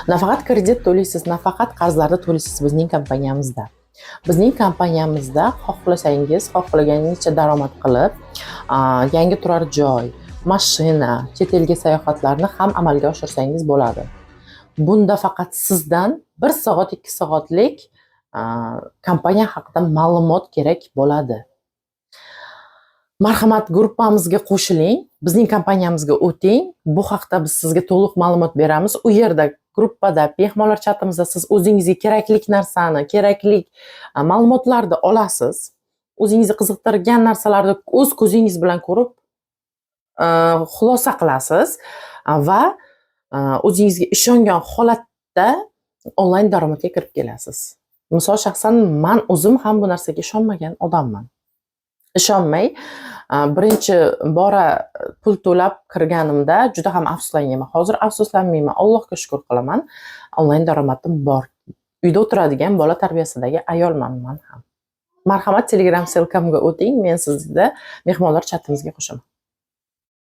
Nafaqat kredit to'laysiz, nafaqat qarzlarni to'laysiz bizning kompaniyamizda. Bizning kompaniyamizda xohlasangiz, xohlaganingizcha daromad qilib, yangi turar joy, mashina, chet elga sayohatlarni ham amalga oshirsangiz bo'ladi. Bunda faqat sizdan 1 soat, 2 soatlik kompaniya haqida ma'lumot kerak bo'ladi. Marhamat, gruppamizga qo'shiling, bizning kompaniyamizga o'ting. Bu haqda biz sizga to'liq ma'lumot beramiz. U yerda, gruppada, mehmonlar chatimizda siz o'zingizga kerakli narsani, kerakli ma'lumotlarni olasiz. O'zingizni qiziqtirgan narsalarni o'z ko'zingiz bilan ko'rib, xulosa qilasiz va o'zingizga ishongan holatda onlayn daromadga kirib kelasiz. Misol, shaxsan man o'zim ham bu narsaga ishonmagan odamman. Ishonmay, birinchi bora pul to'lab kirganimda juda ham afsuslanganman. Hozir afsuslanmayman, Allohga shukur qilaman. Onlayn daromadim bor. Uyda o'tiradigan, bola tarbiyasidagi ayolman man ham. Marhamat, Telegram ссылка mga o'ting, men sizni mehmonlar chatimizga qo'shaman.